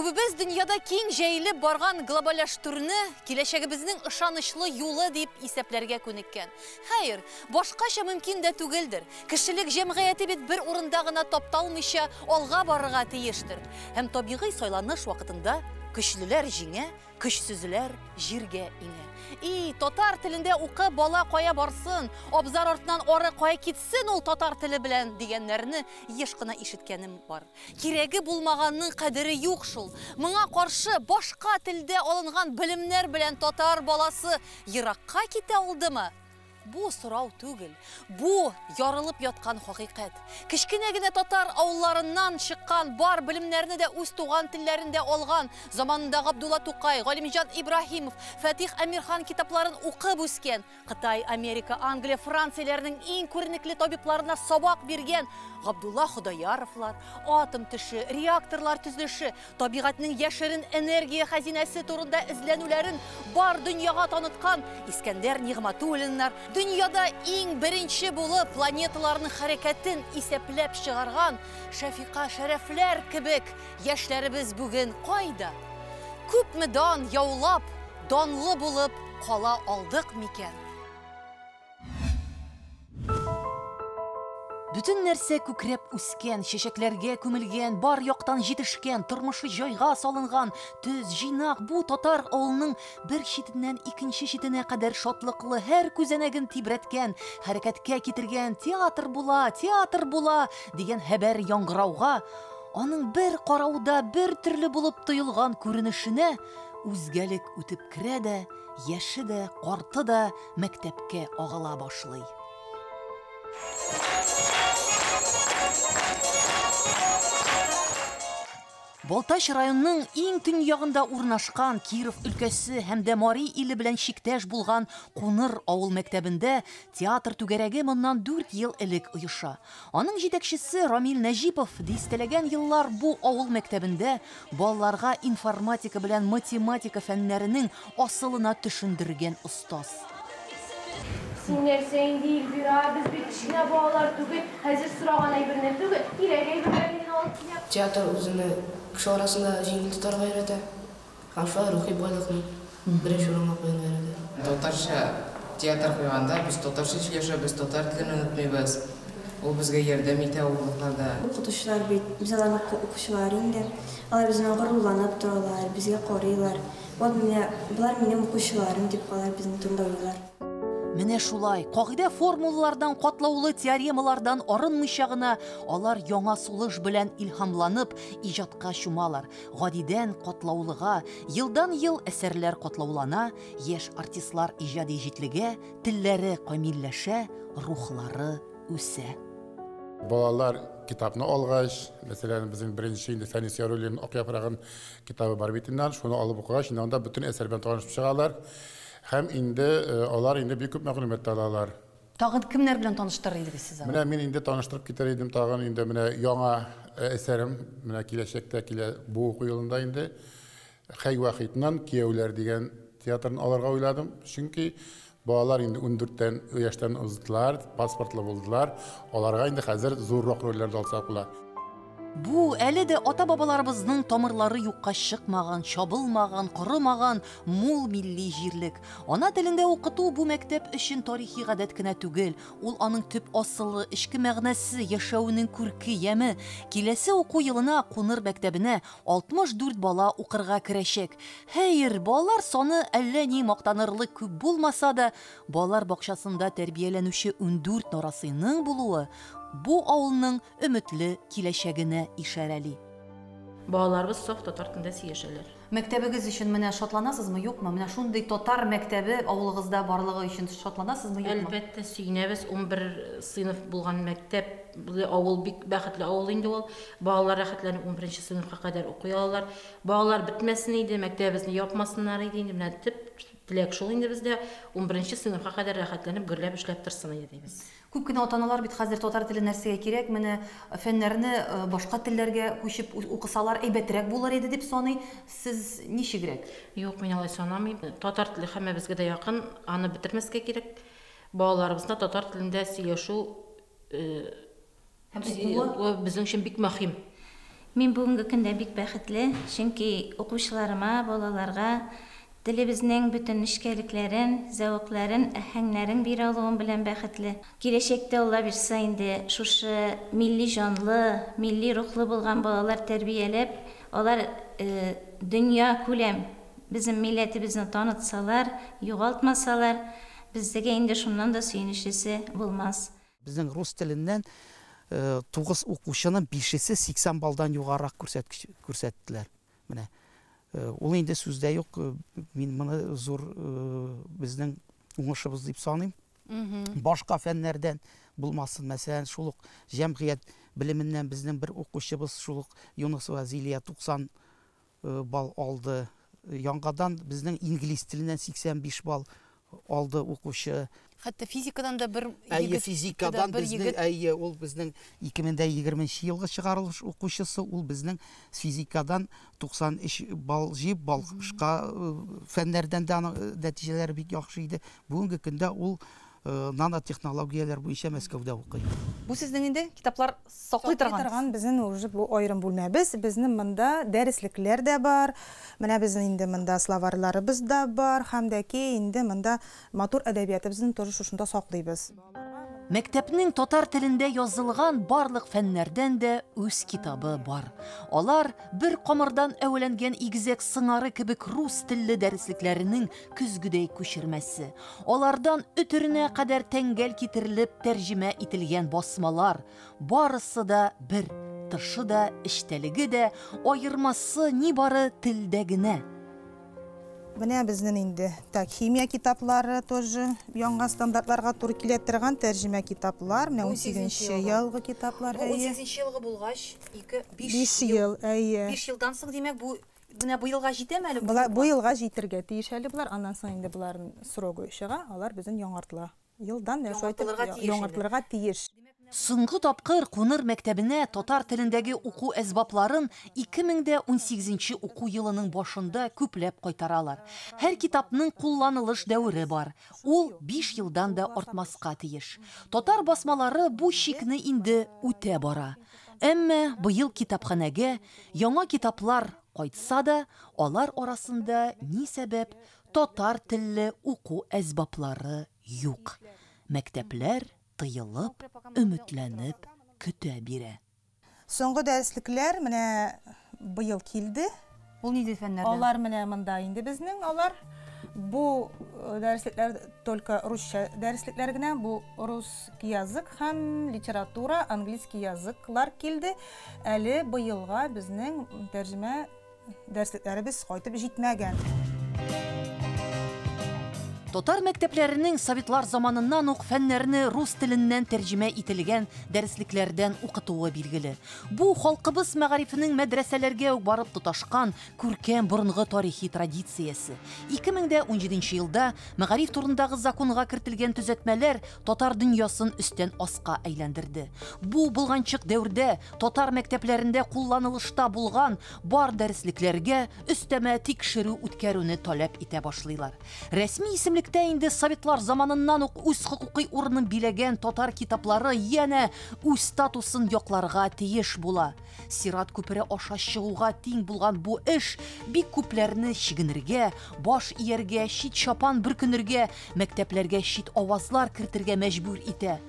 Күбебез дөньяда киң җәелеп барган глобальләштерүне киләчәгебезнең ышанычлы юлы дип исәпләргә күнеккән. Хәер, башкача мөмкин дә түгелдер. Кешелек җәмгыяте бит бер урында гына тапталмыйча алга барырга тиештер. Һәм табигый сайланыш вакытында көчлеләр җиңә, көчсезләр җиргә иңә. И, татар телендә укып бала кая барсын, абзар артыннан ары кая китсен ул татар теле белән дигәннәрне еш кына ишеткәнем бар. Кирәге булмаганның кадере юк шул. Моңа каршы башка телдә алынган белемнәр белән татар баласы еракка китә алдымы? Бу сорау түгел, бу ярылып яткан хакыйкать. Кечкенә генә татар авылларыннан чыккан бар белемнәрне дә үз туган телләрендә алган, заманында Габдулла Тукай, Галимҗан Ибраһимов, Фатих Әмирхан китапларын укып үскән, Кытай, Америка, Англия, Францияләрнең иң күренекле табибларына сабак биргән Габдулла Ходаяровлар, атом төше, реакторлар төзелеше, табигатьнең яшерен энергия хәзинәсе турында эзләнүләрен бар дөньяга таныткан Искәндәр Нигъмәтуллиннар, дөньяда иң беренче булып планеталарның хәрәкәтен исәпләп чыгарган Шәфика Шәрәфләр кебек яшьләребез бүген кайда? Күпме дан яулап, данлы булып кала алдык микән? Бөтен нәрсә күкрәп үскән, чәчәкләргә күмелгән, бар яктан җитешкән, тормышы җайга салынган, төз, җыйнак бу татар авылының бер читеннән икенче читенә кадәр шатлыклы һәр күзәнәген тибрәткән, хәрәкәткә китергән театр була, театр була дигән хәбәр яңгырауга, аның бер карауда бер төрле булып тоелган күренешенә үзгәлек үтеп керә дә, яше дә, карты да мәктәпкә агыла башлый. Балтач районының иң төньягында урнашкан Киров өлкәсе һәм дә Мари иле белән чиктәш булган Куныр авыл мәктәбендә театр түгәрәге моннан 4 ел элек оеша. Аның җитәкчесе Рамил Нәҗипов дистәләгән еллар бу авыл мәктәбендә балаларга информатика белән математика фәннәренең асылына төшендергән остаз. Син нәрсә инде, Эльвира, без бит кечкенә балалар түгел, хәзер сораган әйберне түгел, кирәк әйберләрне генә алып килә. Театр үзеңне кеше арасында җиңел тотарга өйрәтә һәм шулай рухи байлыкны беренче урынга куярга өйрәтә. Татарча театр куйганда без татарча сөйләшәбез, татар телен онытмыйбыз. Ул безгә ярдәм итә авырлыкларда. Укытучылар бит, без аларның укучылары инде. Алар безнең горурланып торалар, безгә карыйлар. Вот менә болар минем укучыларым дип алар безнең турында уйлыйлар. Менә шулай, кагыйдә формулалардан, катлаулы теоремалардан арынмыйча гына алар яңа сулыш белән илһамланып иҗатка чумалар. Гадидән катлаулыга, елдан-ел әсәрләр катлаулана, яшь артистлар иҗади җитлегә, телләре камилләшә, рухлары үсә. Балалар китапны алгач, мәсәлән, безнең беренче инде Фәнис Яруллин Ак яфрагын китабы бар бит инде, шуны алып укыгач, инде анда бөтен әсәр белән танышып чыгалар. Һәм инде алар инде бик күп мәгълүмат алалар. Тагын кемнәр белән таныштырыр идегез сез аны? Менә мин инде таныштырып китәр идем тагын инде менә яңа әсәрем, менә киләчәктә килә бу уку елында инде Хәй Вахитның Кияүләр дигән театрын алырга уйладым. Чөнки балалар инде 14 яшьтән уздылар, паспортлы булдылар. Аларга инде хәзер зуррак рольләрдә алсак була. Бу әле дә ата-бабаларыбызның тамырлары юкка чыкмаган, чабылмаган, корымаган мул милли җирлек. Ана телендә укыту бу мәктәп өчен тарихи гадәт кенә түгел. Ул аның төп асылы, эчке мәгънәсе, яшәүнең күрке, яме. Киләсе уку елына Куныр мәктәбенә 64 бала укырга керәчәк. Хәер, балалар саны әллә ни мактанырлык күп булмаса да, балалар бакчасында тәрбияләнүче 14 нарасыйның булуы бу авылның өметле киләчәгенә ишарәли. Балаларыбыз саф татар телендә сөйләшәләр. Мәктәбегез өчен менә шатланасызмы, юкмы? Менә шундый татар мәктәбе авылыгызда барлыгы өчен шатланасызмы, юкмы? Әлбәттә, сөенәбез. 11 сыйныф булган мәктәп, авыл бик бәхетле авыл инде ул. Балалар рәхәтләнеп 11 сыйныфка кадәр укый алалар. Балалар бетмәсен иде, мәктәбебезне япмасыннар иде инде. Менә төп теләк шул инде бездә. 11 сыйныфка кадәр рәхәтләнеп гөрләп эшләп торсын иде дибез. Күп кенә ата-аналар бит хәзер татар теле нәрсәгә кирәк, менә фәннәрне башка телләргә күчеп укысалар әйбәтрәк булыр иде дип саный. Сез ничегрәк? Юк, мин алай санамыйм. Татар теле һәммәбезгә дә якын, аны бетермәскә кирәк. Балаларыбызны татар телендә сөйләшү һәм укуы безнең өчен бик мөһим. Мин бүгенге көндә бик бәхетле, чөнки укучыларыма, балаларга телебезнең бөтен нечкәлекләрен, зәвыкларын, әһәңнәрен бирә алуым белән бәхетле. Киләчәктә Алла бирса инде шушы милли җанлы, милли рухлы булган балалар тәрбияләп, алар дөнья күләм безнең милләтебезне танытсалар, югалтмасалар, безгә инде шуннан да сөенечлесе булмас. Безнең рус теленнән 9 укучының 5-се 80 баллдан югарырак күрсәттеләр. Менә ул инде сүздә юк, мин моны зур безнең уңышыбыз дип саныйм. Башка фәннәрдән булмасын, мәсәлән, шул ук җәмгыять белеменнән безнең бер укучыбыз шул ук Юнусова Зилия 90 балл алды. Яңадан безнең инглиз теленнән 85 балл алды укучы. Хәтта физикадан да бер егет. Әйе, физикадан безнең, әйе, ул безнең 2020 елгы чыгарылыш укучысы, ул безнең физикадан 93 балл җыеп, башка фәннәрдән дә аның нәтиҗәләре бик яхшы иде. Бүгенге көндә ул нанотехнологияләр буенча Мәскәүдә укый. Бу сезнең инде китаплар саклый торган. Безнең уже бу аерым бүлмәбез, безнең монда дәреслекләр дә бар. Менә безнең инде монда словарьларыбыз да бар, һәм дә ки инде монда матур әдәбиятыбызны тоже шушында саклыйбыз. Мәктәпнең татар телендә язылган барлык фәннәрдән дә үз китабы бар. Алар бер камырдан әвәләнгән игезәк сыңары кебек рус телле дәреслекләренең көзгедәй күчермәсе. Алардан өтеренә кадәр тәңгәл китерелеп тәрҗемә ителгән басмалар. Барысы да бер, тышы да, эчтәлеге дә, аермасы нибары телдә генә. Менә безнең инде так химия китаплары тоже яңа стандартларга туры килә торган тәрҗемә китаплар, менә 18 елгы китаплар. Бу 18 елгы булгач, 2 5 ел, әйе. 5 елдан соң, димәк, бу менә бу елга җитәме әле? Бу елга җитергә тиеш әле булар, аннан соң инде буларның срогы чыга, алар безнең яңартыла. Елдан яңартылырга тиеш. Соңгы тапкыр Куныр мәктәбенә татар телендәге уку әсбапларын 2018 уку елының башында күпләп кайтаралар. Һәр китапның кулланылыш дәвере бар. Ул 5 елдан да артмаска тиеш. Татар басмалары бу чикне инде үтә бара. Әмма быел китапханәгә яңа китаплар кайтса да, алар арасында ни сәбәп татар телле уку әсбаплары юк. Мәктәпләр тыелып, өметләнеп көтә бирә. Соңгы дәреслекләр менә быел килде. Ул нинди фәннәрдән? Алар менә монда инде безнең, алар бу дәреслекләр только русча дәреслекләр генә, бу русский язык һәм литература, английский языклар килде. Әле быелга безнең тәрҗемә дәреслекләребез кайтып җитмәгән. Татар мәктәпләренең советлар заманыннан ук фәннәрне рус теленнән тәрҗемә ителгән дәреслекләрдән укытуы билгеле. Бу халкыбыз мәгарифенең мәдрәсәләргә үк барып тоташкан күркәм борынгы тарихи традициясе. 2017 елда мәгариф турындагы законга кертелгән төзәтмәләр татар дөньясын өстән аска әйләндерде. Бу булганчык дәүрдә татар мәктәпләрендә кулланылышта булган бар дәреслекләргә өстәмә тикшерү үткәрүне таләп итә башлыйлар. Рәсми исемлек инде советлар заманыннан ук үз хокукый урынын биләгән татар китаплары янә үз статусын якларга тиеш була. Сират күпере аша чыгуга тиң булган бу эш бик күпләрне чигенергә, баш ияргә, чит чапан бөркенергә, мәктәпләргә чит авазлар кертергә мәҗбүр итә.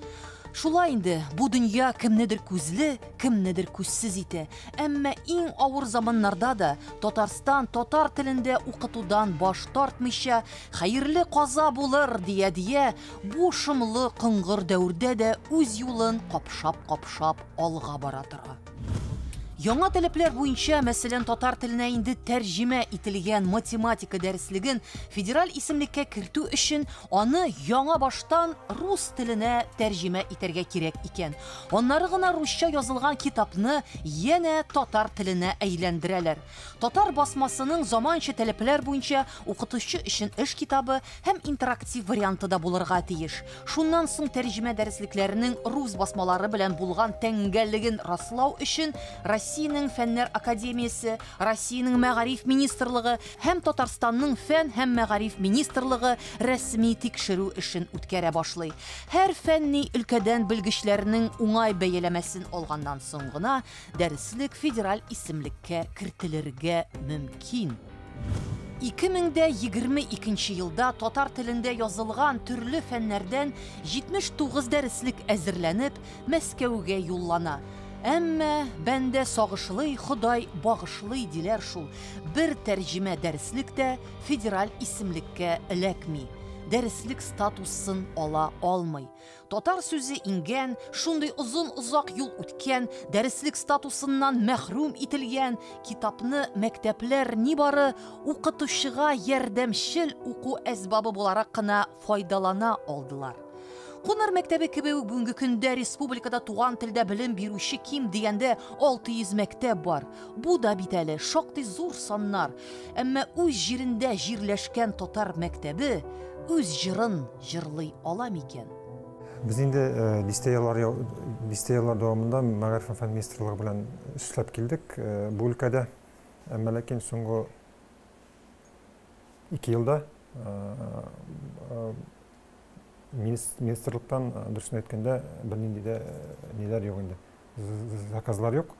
Шулай инде, бу дөнья кемнедер күзле, кемнедер күзсез итә. Әмма иң авыр заманнарда да Татарстан татар телендә укытудан баш тартмыйча, хәерле каза булыр дия-дия, бу шомлы коңгыр дәүрдә дә үз юлын капшап-капшап алга бара тора. Яңа таләпләр буенча, мәсәлән, татар теленә инде тәрҗемә ителгән математика дәреслеген федераль исемлеккә кертү өчен аны яңа баштан рус теленә тәрҗемә итәргә кирәк икән. Аннары гына русча язылган китапны янә татар теленә әйләндерәләр. Татар басмасының заманча таләпләр буенча укытучы өчен эш китабы һәм интерактив варианты да булырга тиеш. Шуннан соң тәрҗемә дәреслекләренең рус басмалары белән булган тәңгәллеген раслау өчен Россия Россиянең Фәннәр академиясе, Россиянең Мәгариф министрлыгы һәм Татарстанның Фән һәм мәгариф министрлыгы рәсми тикшерү эшен үткәрә башлый. Һәр фәнни өлкәдән белгечләрнең уңай бәяләмәсен алганнан соң гына дәреслек федераль исемлеккә кертелергә мөмкин. 2022 елда татар телендә язылган төрле фәннәрдән 79 дәреслек әзерләнеп, Мәскәүгә юллана. Әмма бәндә сагышлый, Ходай багышлый диләр шул. Бер тәрҗемә дәреслек тә федераль исемлеккә эләкми. Дәреслек статусын ала алмый. Татар сүзе иңгән, шундый озын-озак юл үткән, дәреслек статусыннан мәхрүм ителгән китапны мәктәпләр нибары укытучыга ярдәмчел уку әсбабы буларак кына файдалана алдылар. Куныр мәктәбе кебек үк бүгенге көндә республикада туган телдә белем бирүче ким дигәндә 600 мәктәп бар. Бу да бит әле шактый зур саннар. Әмма үз җирендә җирләшкән татар мәктәбе үз җырын җырлый ала микән? Без инде дистә еллар дистә еллар дәвамында мәгариф һәм фән министрлыгы белән эшләп килдек бу өлкәдә. Әмма ләкин соңгы 2 елда министрлыктан, дөресен әйткәндә, бернинди дә ниләр юк инде. Заказлар юк.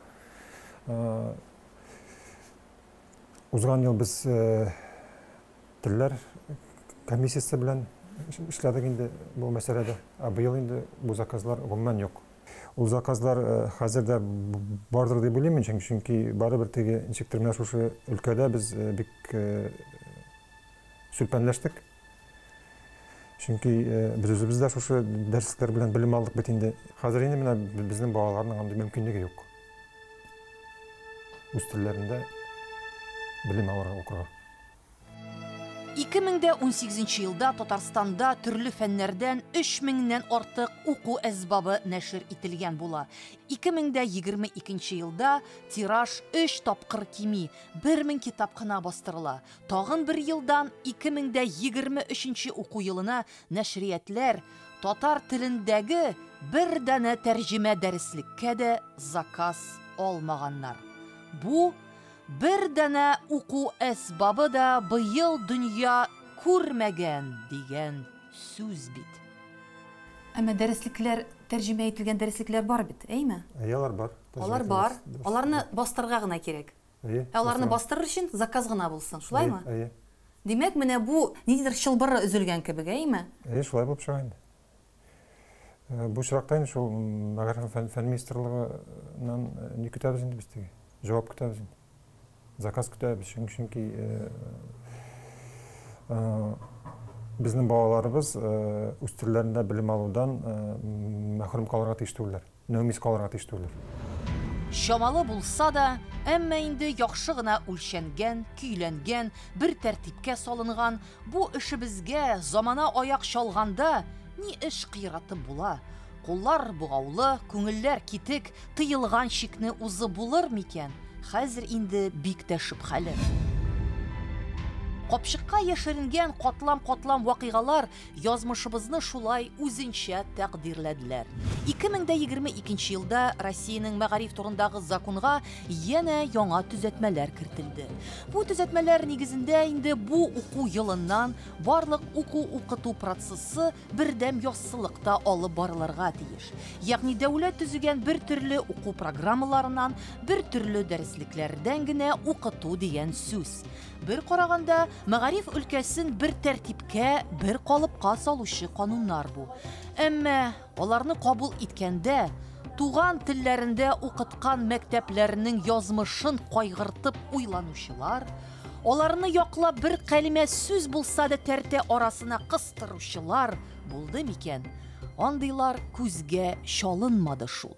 Узган ел без Телләр комиссиясе белән эшләдек инде бу мәсьәләдә. Ә быел инде бу заказлар гомумән юк. Ул заказлар хәзер дә бардыр дип уйлыйм мин, чөнки барыбер теге ничектер менә шушы өлкәдә без бик сүлпәнләштек. Чөнки без үзебез дә шушы дәреслекләр белән белем алдык бит инде. Хәзер инде менә безнең балаларның андый мөмкинлеге юк. Үз телләрендә белем алырга, укырга. 2018 елда Татарстанда төрле фәннәрдән 3 меңнән артык уку әсбабы нәшер ителгән була. 2022 елда тираж 3 тапкыр кими, 1000 китап кына бастырыла. Тагын бер елдан 2023 уку елына нәшриятләр татар телендәге бер данә тәрҗемә дәреслеккә дә заказ алмаганнар. Бу Бер данә уку әсбабы да быел дөнья күрмәгән дигән сүз бит. Әмма дәреслекләр, тәрҗемә ителгән дәреслекләр бар бит, әйме? Әйе, алар бар. Алар бар. Аларны бастырырга гына кирәк. Әйе. Ә аларны бастырыр өчен заказ гына булсын, шулаймы? Әйе. Димәк, менә бу ниндидер чылбыры өзелгән кебек, әйеме? Әйе, шулай булып чыга инде. Бу очракта инде шул мәгариф һәм фән министрлыгыннан ни көтәбез инде без теге? Җавап көтәбез инде. Заказ көтәбез, чөнки безнең балаларыбыз үз телләрендә белем алудан мәхрүм калырга тиеш түгелләр. Нәүмиз калырга тиеш түгелләр. Чамалы булса да, әмма инде яхшы гына үлчәнгән, көйләнгән, бер тәртипкә салынган бу эшебезгә замана аяк чалганда ни эш кыйратып була? Куллар богаулы, күңелләр китек, тыелган чикне узып булыр микән? Хәзер инде бик тә шөбһәле. Капчыкка яшеренгән катлам-катлам вакыйгалар язмышыбызны шулай үзенчә тәкъдирләделәр. 2022 елда Россиянең мәгариф турындагы законга янә яңа төзәтмәләр кертелде. Бу төзәтмәләр нигезендә инде бу уку елыннан барлык уку-укыту процессы бердәм яссылыкта алып барылырга тиеш. Ягъни дәүләт төзегән бер төрле уку программаларыннан, бер төрле дәреслекләрдән генә укыту дигән сүз. Бер караганда, мәгариф өлкәсен бер тәртипкә, бер калыпка салучы кануннар бу. Әмма аларны кабул иткәндә, туган телләрендә укыткан мәктәпләрнең язмышын кайгыртып уйланучылар, аларны яклап бер кәлимә сүз булса да тәртә арасына кыстыручылар булды микән? Андыйлар күзгә чалынмады шул.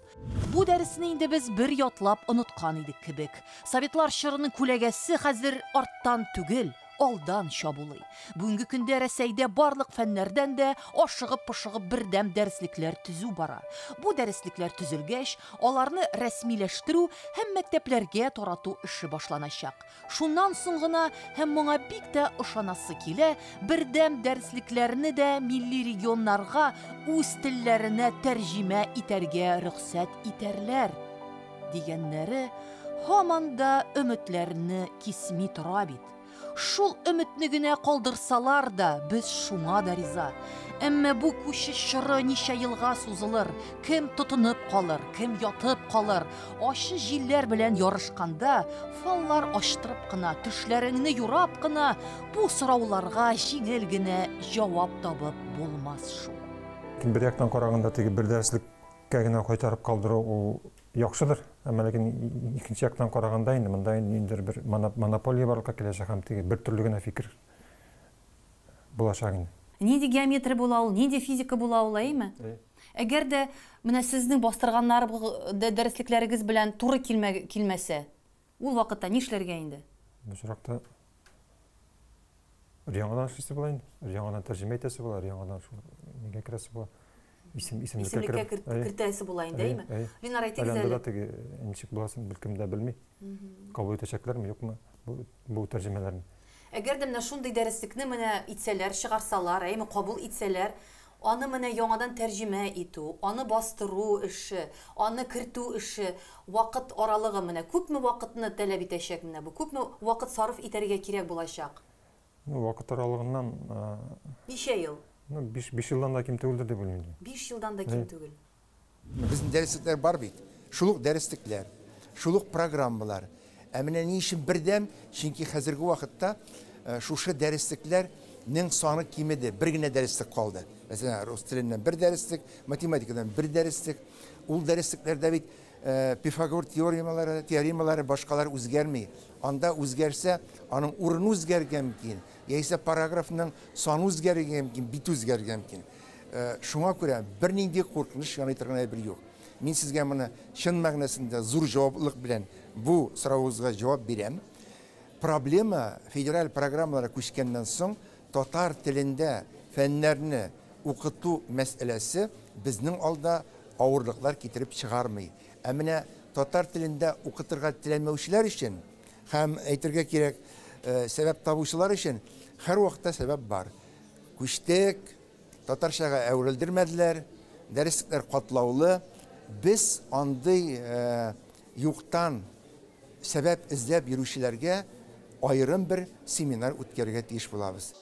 Бу дәресне инде без бер ятлап оныткан идек кебек. Советлар чорының күләгәсе хәзер арттан түгел, алдан чабулый. Бүгенге көндә Рәсәйдә барлык фәннәрдән дә ашыгып-пошыгып бердәм дәреслекләр төзү бара. Бу дәреслекләр төзелгәч, аларны рәсмиләштерү һәм мәктәпләргә тарату эше башланачак. Шуннан соң гына, һәм моңа бик тә ышанасы килә, бердәм дәреслекләрне дә милли регионнарга үз телләренә тәрҗемә итәргә рөхсәт итәрләр, дигәннәре һаман да өметләрне кисми тора бит. Шул өметне генә калдырсалар да, без шуңа да риза. Әмма бу күчеш чоры ничә елга сузылыр, кем тотынып калыр, кем ятып калыр. Ачы җилләр белән ярышканда, фаллар ачтырып кына, төшләреңне юрап кына, бу сорауларга җиңел генә җавап табып булмас шул. Бер яктан караганда, теге бер дәреслеккә генә кайтарып калдыру ул яхшыдыр, әмма ләкин икенче яктан караганда инде монда инде бер монополия барлыкка киләчәк һәм теге бер төрле генә фикер булачак инде. Нинди геометрия була ул, нинди физика була ул, әйеме? Әгәр дә менә сезнең бастырганнар дәреслекләрегез белән туры килмәсә, ул вакытта нишләргә инде? Бу очракта яңадан эшлисе була инде, яңадан тәрҗемә итәсе була, яңадан шул нигә керәсе була. Исемлеккә кертәсе була инде, әйеме? Ленар, әйтегез әле. Анда теге ничек буласын беркем дә белми. Кабул итәчәкләрме, юкмы бу тәрҗемәләрне? Әгәр дә менә шундый дәреслекне менә итсәләр, чыгарсалар, әйеме, кабул итсәләр, аны менә яңадан тәрҗемә итү, аны бастыру эше, аны кертү эше, вакыт аралыгы менә күпме вакытны таләп итәчәк менә бу, күпме вакыт сарыф итәргә кирәк булачак? Ну, вакыт аралыгыннан ничә ел? Ну, 5 елдан да ким түгелдер дип уйлыйм. 5 елдан да ким түгел. Безнең дәреслекләр бар бит. Шул ук дәреслекләр, шул ук программалар. Ә менә ни өчен бердәм? Чөнки хәзерге вакытта шушы дәреслекләрнең саны кимеде. Бер генә дәреслек калды. Мәсәлән, рус теленнән бер дәреслек, математикадан бер дәреслек. Ул дәреслекләрдә бит Пифагор теоремалары, теоремалары башкалар үзгәрми. Анда үзгәрсә, аның урыны үзгәрергә мөмкин, яисә параграфның саны үзгәрергә мөмкин, бит үзгәрергә мөмкин. Шуңа күрә бернинди куркыныч яный торган әйбер юк. Мин сезгә моны чын мәгънәсендә зур җаваплылык белән бу соравыгызга җавап бирәм. Проблема федераль программаларга күчкәннән соң татар телендә фәннәрне укыту мәсьәләсе безнең алда авырлыклар китереп чыгармый. Ә менә татар телендә укытырга теләмәүчеләр өчен һәм әйтергә кирәк, сәбәп табучылар өчен һәр вакытта сәбәп бар. Күчтек, татарчага әверелдермәделәр, дәреслекләр катлаулы. Без андый юктан сәбәп эзләп йөрүчеләргә аерым бер семинар үткәрергә тиеш булабыз.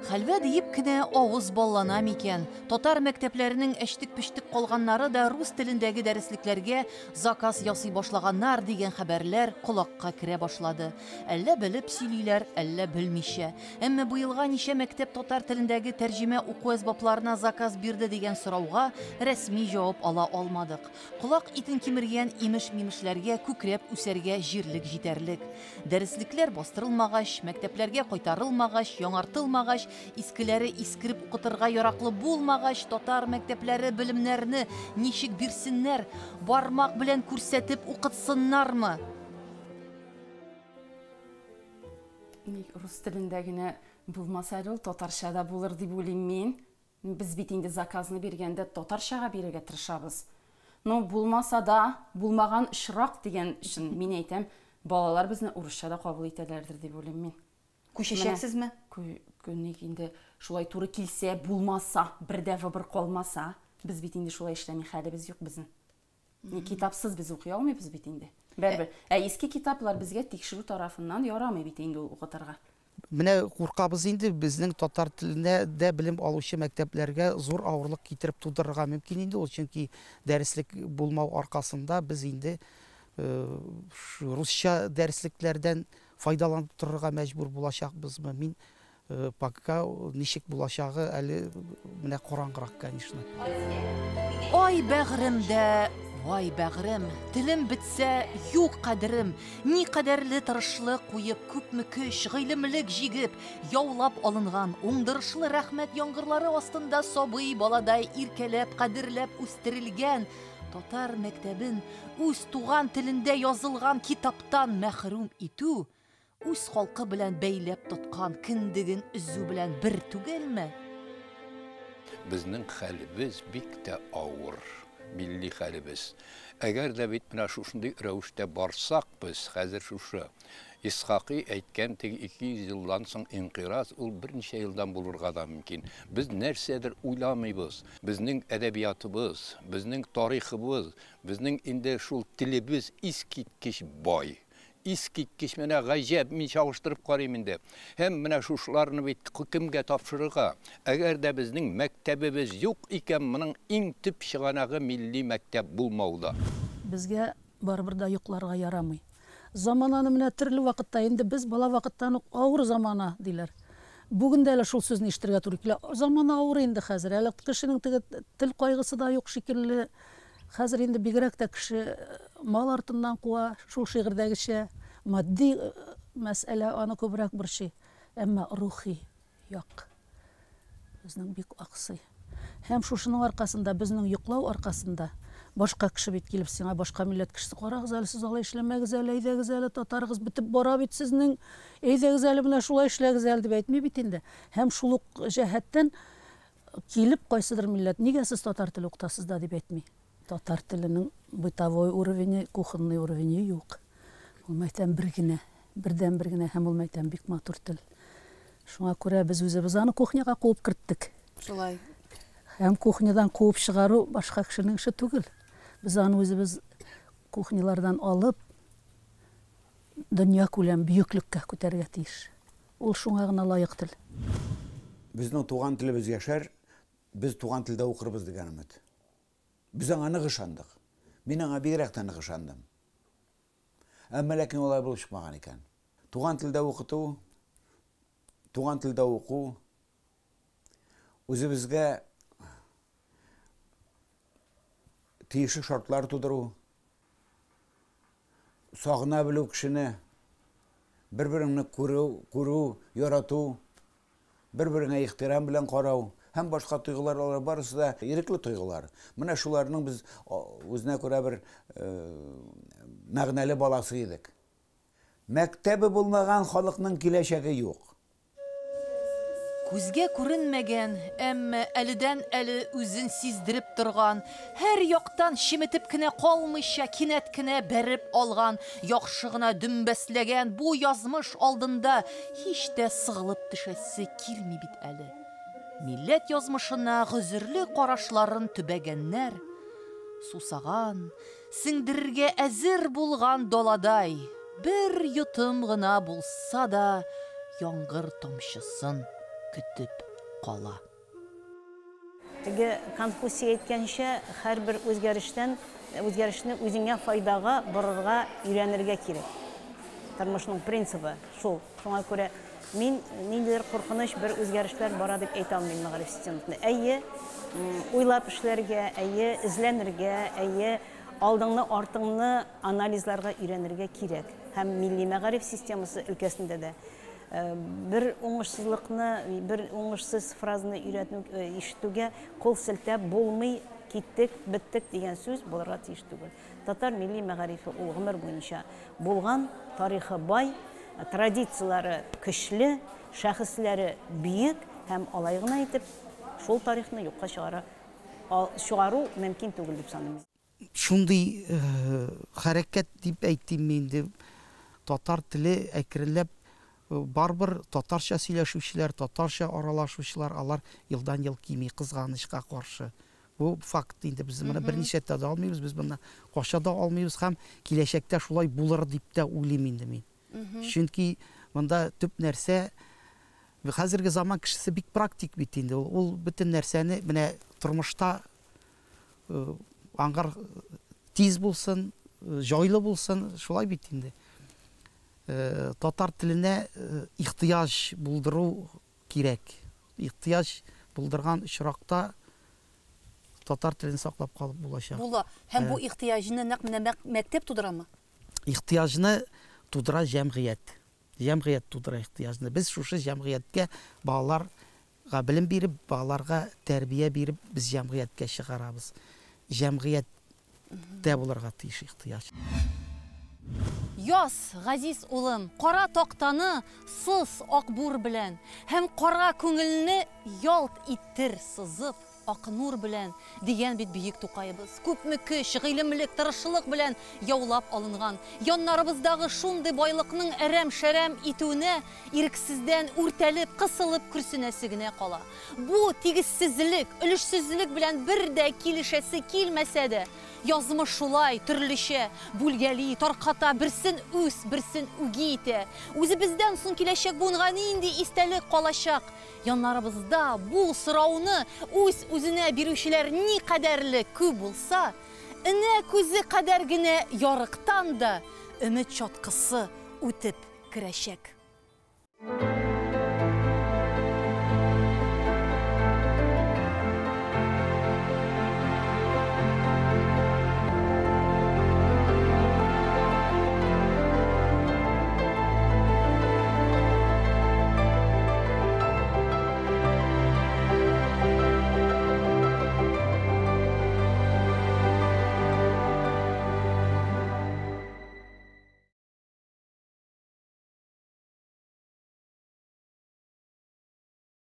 Хәлвә диеп кенә авыз баллана микән? Татар мәктәпләренең әчтек-печтек калганнары да рус телендәге дәреслекләргә заказ ясый башлаганнар дигән хәбәрләр колакка керә башлады. Әллә белеп сөйлиләр, әллә белмичә. Әмма быелга ничә мәктәп татар телендәге тәрҗемә уку әсбапларына заказ бирде дигән сорауга рәсми җавап ала алмадык. Колак итен кимергән имеш-мимешләргә күкрәп үсәргә җирлек җитәрлек. Дәреслекләр бастырылмагач, мәктәпләргә кайтарылмагач, яңартылмагач, искеләре искереп укытырга яраклы булмагач, татар мәктәпләре белемнәрне ничек бирсеннәр, бармак белән күрсәтеп укытсыннармы? Ник рус телендә генә булмаса әле ул, татарча да булыр дип уйлыйм мин. Без бит инде заказны биргәндә татарчага бирергә тырышабыз. Но булмаса да, булмаган очрак дигән өчен мин әйтәм, балалар безне урысча да кабул итәләрдер дип уйлыйм мин. Күчәчәксезме? Ник инде шулай туры килсә, булмаса, бер дә выбор калмаса, без бит инде шулай эшләми хәлебез юк безнең. Ни китапсыз без укый алмыйбыз бит инде. Бәрбер. Ә иске китаплар безгә тикшерү тарафыннан ярамый бит инде ул укытырга. Менә куркабыз инде, безнең татар телендә дә белем алучы мәктәпләргә зур авырлык китереп тудырырга мөмкин инде ул, чөнки дәреслек булмау аркасында без инде русча дәреслекләрдән файдаланып торырга мәҗбүр булачакбызмы? Мин пока ничек булачагы әле менә караңгырак, конечно. Ай бәгърем дә, вай бәгърем, телем бетсә, юк кадерем. Ни кадәрле тырышлык куеп, күпме көч, гыйлемлек җигеп, яулап алынган уңдырышлы рәхмәт яңгырлары астында сабый баладай иркәләп, кадерләп үстерелгән татар мәктәбен үз туган телендә язылган китаптан мәхрүм итү үз халкы белән бәйләп тоткан кендеген өзү белән бер түгелме? Безнең хәлебез бик тә авыр, милли хәлебез. Әгәр дә бит менә шушындый рәвештә барсак без хәзер шушы Исхакый әйткән теге 200 елдан соң инкыйраз, ул берничә елдан булырга да мөмкин. Без нәрсәдер уйламыйбыз. Безнең әдәбиятыбыз, безнең тарихыбыз, безнең инде шул телебез искиткеч бай. Искиткеч, менә гаҗәп, мин чагыштырып карыйм инде. Һәм менә шушыларны бит кемгә тапшырырга? Әгәр дә безнең мәктәбебез юк икән, моның иң төп чыганагы милли мәктәп булмауда. Безгә барыбер дә йокларга ярамый. Замананы менә төрле вакытта, инде без бала вакыттан ук авыр замана, диләр. Бүген дә әле шул сүзне ишетергә туры килә. Замана авыр инде хәзер. Әле кешенең теге тел кайгысы да юк шикелле. Хәзер инде бигрәк тә кеше мал артыннан куа, шул шигырьдәгечә. Матди мәсьәлә аны күбрәк борчый. Әмма рухи як безнең бик аксый. Һәм шушының аркасында, безнең йоклау аркасында, башка кеше бит килеп сиңа, башка милләт кешесе, карагыз әле, сез алай эшләмәгез әле, әйдәгез әле, татарыгыз бетеп бара бит сезнең, әйдәгез әле, менә шулай эшләгез әле, дип әйтми бит инде. Һәм шул ук җәһәттән килеп кайсыдыр милләт, нигә сез татар теле укытасыз да, дип әйтми. Татар теленең бытовой уровене, кухонный уровене юк. Ул мәйтәм бер генә, бердәнбер генә һәм ул мәйтәм бик матур тел. Шуңа күрә без үзебез аны кухняга куып керттек. Шулай. Һәм кухнядан куып чыгару башка кешенең эше түгел. Без аны үзебез кухнялардан алып, дөньякүләм бөеклеккә күтәрергә тиеш. Ул шуңа гына лаек тел. Безнең туган телебез яшәр, без туган телдә укырбыз дигән өмет. Без аңа нык ышандык. Мин аңа бигрәк тә нык ышандым. Әмма ләкин алай булып чыкмаган икән. Туган телдә укыту, туган телдә уку үзебезгә тиешле шартлар тудыру, сагына белү кешене, бер-береңне күрү, күрү, ярату, бер-береңә ихтирам белән карау һәм башка тойгылар, алар барысы да ирекле тойгылар. Менә шуларның без үзенә күрә бер мәгънәле баласы идек. Мәктәбе булмаган халыкның киләчәге юк. Күзгә күренмәгән, әмма әледән-әле үзен сиздереп торган, һәр яктан чеметеп кенә калмыйча, кинәт кенә бәреп алган, яхшы гына дөмбәсләгән бу язмыш алдында һич тә сыгылып төшәсе килми бит әле. Милләт язмышына гозерле карашларын төбәгәннәр, сусаган, сеңдерергә әзер булган даладай, бер йотым гына булса да яңгыр тамчысын көтеп кала. Теге Конфуций әйткәнчә, һәрбер үзгәрештән, үзгәрешне үзеңә файдага борырга өйрәнергә кирәк. Тормышның принцибы шул. Шуңа күрә мин ниндидер куркыныч бер үзгәрешләр бара дип әйтә алмыйм мәгариф системасында. Әйе, уйлап эшләргә, әйе, эзләнергә, әйе, алдыңны, артыңны анализларга өйрәнергә кирәк. Һәм милли мәгариф системасы өлкәсендә дә бер уңышсызлыкны, бер уңышсыз фразаны өйрәтү, ишетүгә кул селтәп булмый, киттек, беттек дигән сүз булырга тиеш түгел. Татар милли мәгарифе ул гомер буенча булган, тарихы бай, традицияләре көчле, шәхесләре бөек һәм алай гына итеп шул тарихны юкка чыгара чыгару мөмкин түгел дип саныйм. Шундый хәрәкәт дип әйтимме инде, татар теле әкренләп барыбер татарча сөйләшүчеләр, татарча аралашучылар, алар елдан-ел кими, кызганычка каршы. Бу факт инде, без моны берничә дә алмыйбыз, без моны кача да алмыйбыз һәм киләчәктә шулай булыр дип тә уйлыйм инде мин. Чөнки монда төп нәрсә, хәзерге заман кешесе бик практик бит инде, ул бөтен нәрсәне менә тормышта аңгар тиз булсын, җайлы булсын, шулай бит инде. Татар теленә ихтыяҗ булдыру кирәк. Ихтыяҗ булдырган очракта татар телен саклап калып булачак. Була. Һәм бу ихтыяҗны нәкъ менә мәктәп тудырамы? Ихтыяҗны тудыра җәмгыять. Җәмгыять тудыра ихтыяҗны. Без шушы җәмгыятькә балаларга белем биреп, балаларга тәрбия биреп, без җәмгыятькә чыгарабыз. Җәмгыятьтә булырга тиеш ихтыяҗ. Яз, газиз улым, кара тактаны сыз акбур белән һәм кара күңелне ялт иттер сызып. Ак нур белән, дигән бит бөек Тукаебыз. Күпме көч, гыйлемлек, тырышлык белән яулап алынган, яннарыбыздагы шундый байлыкның әрәм-шәрәм итүенә ирексездән үртәлеп, кысылып көрсенәсе генә кала. Бу тигезсезлек, өлешсезлек белән бер дә килешәсе килмәсә дә, язмыш шулай, төрлечә бүлгәли, тарката, берсен үз, берсен үги итә. Үзебездән соң киләчәк буынга нинди истәлек калачак? Яннарыбызда бу сорауны үз-үзенә бирүчеләр никадәрле күп булса, энә күзе кадәр генә ярыктан да өмет чаткысы үтеп керәчәк.